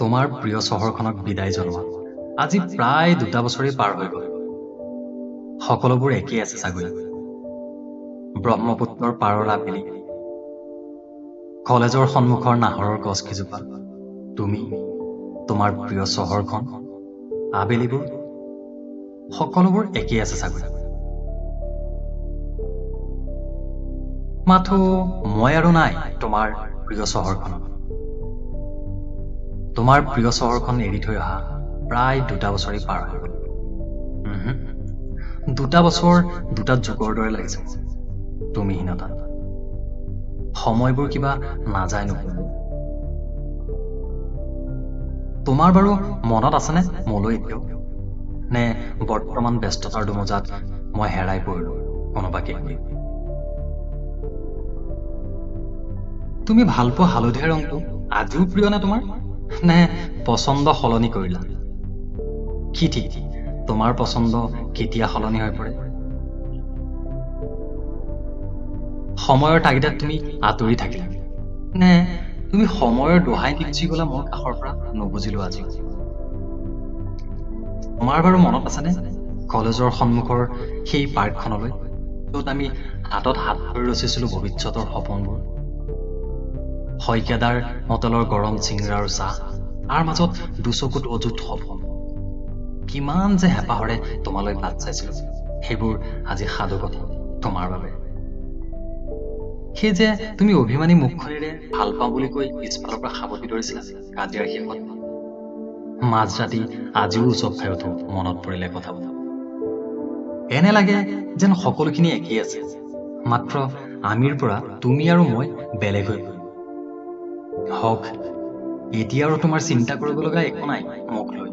তোমাৰ প্ৰিয় চহৰখনক বিদায় জনোৱা আজি প্ৰায় 2 বছৰেই পাৰ হৈ গ'ল। সকলোবোৰ একেই আছে চাগৈ। ব্ৰহ্মপুত্ৰৰ পাৰৰ আবেলি, কলেজৰ সন্মুখৰ নাহৰৰ গছকেইজোপা, তুমি, তোমাৰ প্ৰিয় চহৰখন, আবেলিবোৰ, সকলোবোৰ একেই আছে চাগৈ। মাথো মই আৰু নাই তোমাৰ প্ৰিয় চহৰখনত। তোমাৰ প্ৰিয় চহৰখন এৰি থৈ অহা প্ৰায় 2 বছৰেই পাৰ হৈ গ'ল। 2 বছৰ 2 যুগৰ দৰে লাগিছে তুমিহীনতাত। সময়বোৰ কিবা নাযায় নোপোৱা। তোমাৰ বাৰু মনত আছেনে মোলৈ এতিয়াও, নে বৰ্তমান ব্যস্ততাৰ দুমোজাত মই হেৰাই পৰিলো কোনোবাকে? তুমি ভালপোৱা হালধীয়া ৰংটো আজিও প্ৰিয় নে তোমাৰ, নে পচন্দ সলনি কৰিলা? কি ঠিক তোমাৰ পচন্দ কেতিয়া সলনি হৈ পৰে। সময়ৰ তাগিদাত তুমি আঁতৰি থাকিলা নে তুমি সময়ৰ দোহাই নিগুচি গলা মোৰ কাষৰ পৰা, নুবুজিলো আজি। তোমাৰ বাৰু মনত আছেনে কলেজৰ সন্মুখৰ সেই পাৰ্কখনলৈ, য'ত আমি হাতত হাত ধৰি ৰচিছিলো ভৱিষ্যতৰ সপোনবোৰ? শইকীয়াদাৰ হোটেলৰ গৰম চিংৰা আৰু চাহ, তাৰ মাজত দুচকুত অযুত সপোন। কিমান যে হেঁপাহৰে তোমালৈ বাট চাইছিলো, সেইবোৰ আজি সাধু কথা তোমাৰ বাবে। সেই যে তুমি অভিমানী মুখখনেৰে ভাল পাওঁ বুলি কৈ পিছফালৰ পৰা সাৱটি ধৰিছিলা কাজিয়াৰ শেষত। মাজৰাতি আজিও উচপ খাই উঠো মনত পৰিলে কথাবোৰ। এনে লাগে যেন সকলোখিনি একেই আছে, মাত্ৰ আমিৰ পৰা তুমি আৰু মই বেলেগ হৈ গ'ল। হওক, এতিয়া আৰু তোমাৰ চিন্তা কৰিব লগা একো নাই মোক লৈ।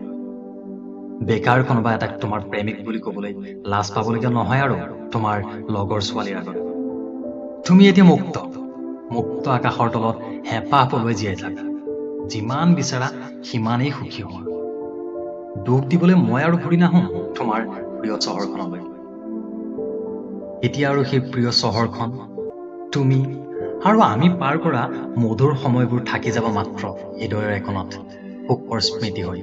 বেকাৰ কোনোবা এটাক তোমাৰ প্ৰেমিক বুলি ক'বলৈ লাজ পাবলগীয়া নহয় আৰু তোমাৰ লগৰ ছোৱালীৰ আগত। তুমি এতিয়া মুক্ত, মুক্ত আকাশৰ তলত হেঁপাহ পলুৱাই জীয়াই থাকা। যিমান বিচাৰা সিমানেই সুখী হোৱা। দুখ দিবলৈ মই আৰু ঘূৰি নাহোঁ তোমাৰ প্ৰিয় চহৰখনলৈ। এতিয়া আৰু সেই প্ৰিয় চহৰখন, তুমি আৰু আমি পাৰ কৰা মধুৰ সময়বোৰ থাকি যাব মাত্ৰ হৃদয়ৰ একোণত সুখৰ স্মৃতি হৈ।